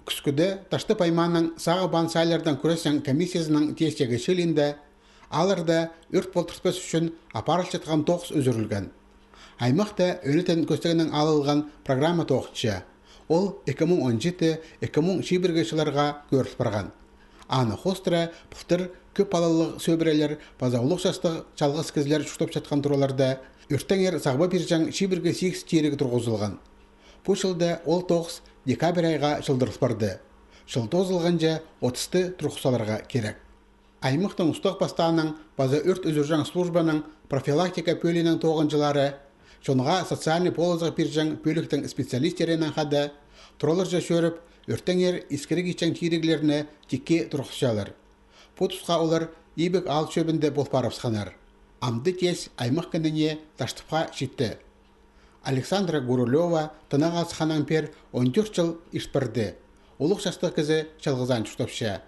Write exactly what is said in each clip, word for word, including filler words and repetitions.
Кӱскӱде Таштып аймааның сағып аан сааллардаң кӱресчең комиссиязының тиестегі чыылиинда аларда ӧрт полтыртпас ӱчӱн апарылчатхан тоғыс ӱзӱрілген. Аймахта ӧнетін кӧстегнең алылған программа тоғынча. Ол ікі муң он читі, ікі муң чибіргі чылларға кӧріл парған. Аны хоостыра пылтыр кӧп палалығ сӧбірелер паза улуғ частығ чалғыс кізілер чуртапчатхан тураларда ӧртеңер сағба пирҷең чибіргі сигіс тиріг турғызылған. Пу чылда ол тоғыс декабрь айға чылдырыл парды. Чыл тоозылғанҷа отысты турғыс саларға кирек. Аймахтың устағ-пастааның паза ӧрт ӱзӱрҷең службаның профилактика пӧлиинің тоғынҷылары чонға социальный полызығ пирҷең пӧліктің специалистерінең хада тураларҷа чӧріп, ӧртеңер искіріг итчең тиріглерні тикке турғысчалар. Пу тусха олар ибіг аал чӧбінде пол парыбысханнар. Амды тиес аймах кініне Таштыпха читті. Александра Гурулева тынағ азыхханнаң пеер он тӧрт чыл ирт парды. Улуғ частығ кізі чалғызаан чуртапча.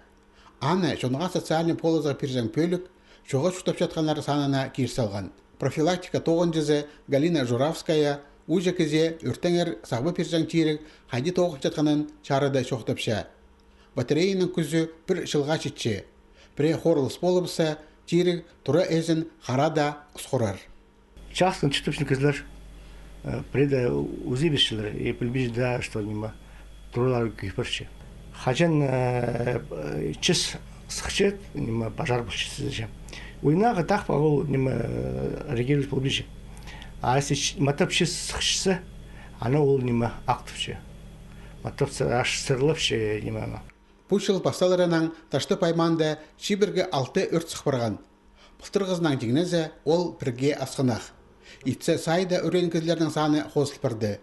Аны чонға социальный полызығ пирҷең пӧлік чоға чуртапчатханнар санына кир салған. Профилактика тоғынҷызы Галина Журавская ууҷа кізее ӧртеңер сағба пирҷең тиріг хайди тоғынчатханын чарыда чоохтапча. Батареяның кӱзі пір чылға читче. Пірее хорылыс полыбысса, тиріг тура ээзін хара даа ус хурар. Чахсы чуртапчатхан кізілер, э, пірее дее узибісчелер, и пілбинче дее, что ниме, туралары кӧй парча. Хаҷан, э, чіс сыхча, ниме, пожар полча тізе. Уйнағы тахпа ол, ниме, э, реагировать полбинча. А если ч-, матап чіс сыхча, аны ол, ниме, ағытча. Матап сы-, аш сырлапча, ниме, ана. Пу чыл пасталарынаң Таштып аймаанда чибіргі алты ӧрт сых парған. Пылтырғызынаң тиңнезе, ол пірге асхынах. Итсе, сайда ӱреен кізілернің саны хозыл парды.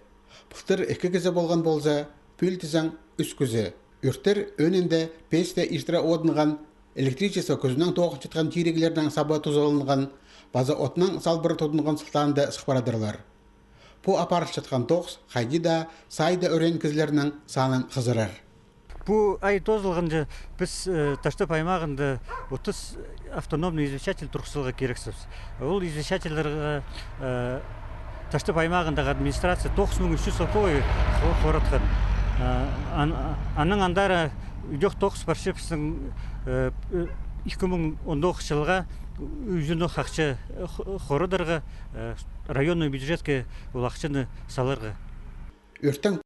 Пылтыр ікі кізі полған полза, пӱӱл тізең, ӱс кізі. Ӧрттер ӧӧнінде пеесте иртіре одынған, электричество кӱзінең тоғынчатхан тиріглернең саба тузаланған, паза отнаң салбыра тудынған сылтаанда сых парадырлар. Пу апарылчатхан тоғыс хайди даа сайда ӱреен кізілернің санын хызырар. Пу ай тоозылғанҷа піс, э, Таштып аймағында отыс автономный извещатель турғыс саларға кирексібіс. Ол извещательлерге, э, Таштып аймағындағы администрация тоғыс муң ӱс чӱс салковай хо-, хоратхан. Э, ан-, аның андар идӧк тоғыс парча пістің, э, э, ікі муң он тоғызынҷы чылға ӱзінох ахча хо-, хорадарға, э, районный бюджетке ол ахчаны саларға. Ӧрттең